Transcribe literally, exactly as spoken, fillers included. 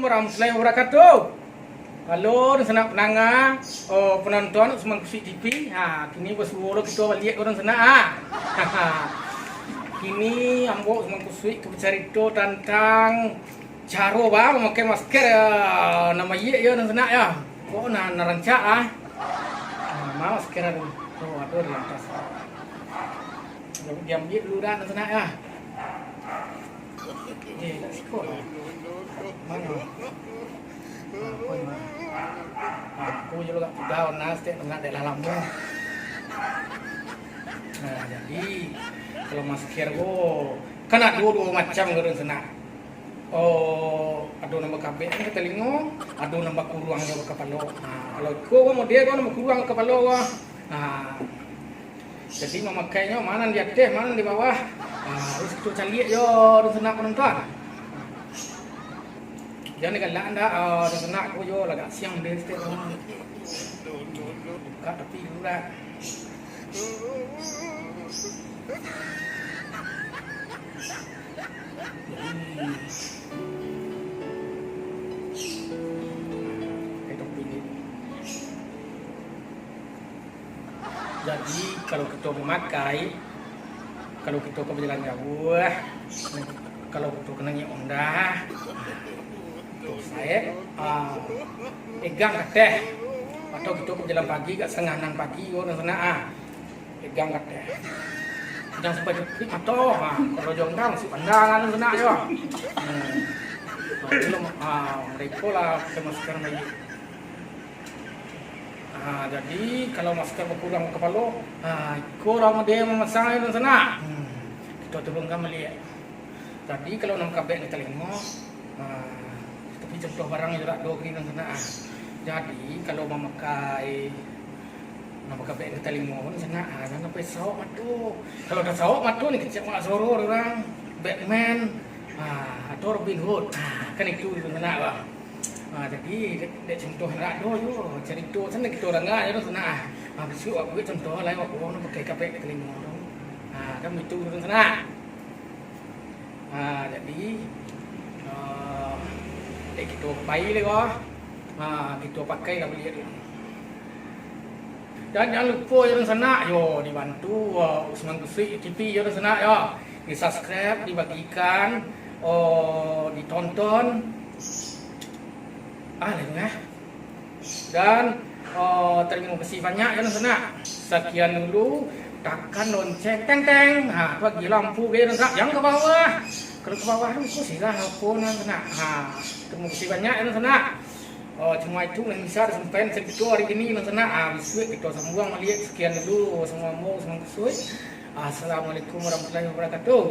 Warahmatullahi wabarakatuh. Halo, dunsanak pandanga, oh, panonton Usman Kusuik T V. Ha, kini basuo lo kito baliak, dunsanak, ha. Kini ambo Usman Kusuik ka bacarito tantang caro ba mamakai masker, yo, nan baiak, yo, dunsanak, yo. Ko nan, nan rancak, ah. Nah, ma masker ado? Oh, ado di atas. Diambiak dulu dah, dunsanak, yo. Eh, tak siko lah. Mano? Ah, ko ni, mano? Ah, ko jo lo gak pudau, nah, stek nak dek lah lamo. Nah, jadi, kalau masker ko, kan ado duo macam ko, dunsanak. Oh, ado nan bakabek ka talingo, ado nan bakuruang jo ka kapalo. Nah, kalau iko ko model ko nan bakuruang ka kapalo ko. Nah, jadi, mamakainyo ma nan di ateh, ma nan di bawah, ah, harus kito caliak jo, dunsanak panonton. Jan galak ndak, ah, dunsanak ko jo, lah agak siang deh, stek. Buka tapi dulu dah. Jadi, nah, kayak topi ni. Jadi, kalau kito mamakai, kalau kito ka bajalan jauah, kalau kito ka naiak onda, kito saek, ah, pegang ka ateh. Atau kito ka bajalan pagi, agak satangah anam pagi, ko, dunsanak, ah, pegang ka ateh. Jan sampai takuik mato, ah, kalau jo onda masuak pandang, dunsanak, yo. Hmm. Ah, belum, ah, mereka lah pakai masker lagi. Ha, jadi, kalau masker bakuruang kapalo, ha, iko lah model mamasang, yo, dunsanak. Hmm, kito turunkan baliak. Jadi, kalau nan bakabek di talingo, ha, tapi contoh barang jo dak do kini, dunsanak. Jadi, kalau mamakai nan bakabek di talingo, dunsanak, ha, jan sampai saok mato. Kalau lah saok mato ni, kecek mak soro urang, Batman, ha, atau Robin Hood. Ha, kan itu, dunsanak, bang. Ha, jadi, dek, dek contoh nan ado jo, carito sajo kito danga jo, dunsanak. Ha, bisuak awak buek contoh lai, awak bawa nan pakai kabek di talingo tu. Ha, kan baitu, dunsanak. Ha, jadi, eh, dek kito pai lai ko. Ha, kito pakai lah baliak dulu. Dan jan lupo jo, dunsanak, yo, dibantu, eh, Usman Kusuik T V, yo, dunsanak, yo. Di-subscribe, dibagikan, oh, ditonton. Ah, lain lah. Dan, eh, tarimo kasih banyak, yo, dunsanak. Sakian dulu, takan lonceng, teng, teng. Ha, tu lagi lampu, yo, dunsanak. Jan ka bawah. Kalau ka bawah tu, ko sirah apo, dunsanak. Ha, tarimo kasih banyak, yo, dunsanak. Oh, cuma itu nan bisa disampaikan sakito hari ini, dunsanak. Ah, bisuak kito sambuang baliak. Sakian dulu, samo ambo, Usman Kusuik. Assalamualaikum warahmatullahi wabarakatuh.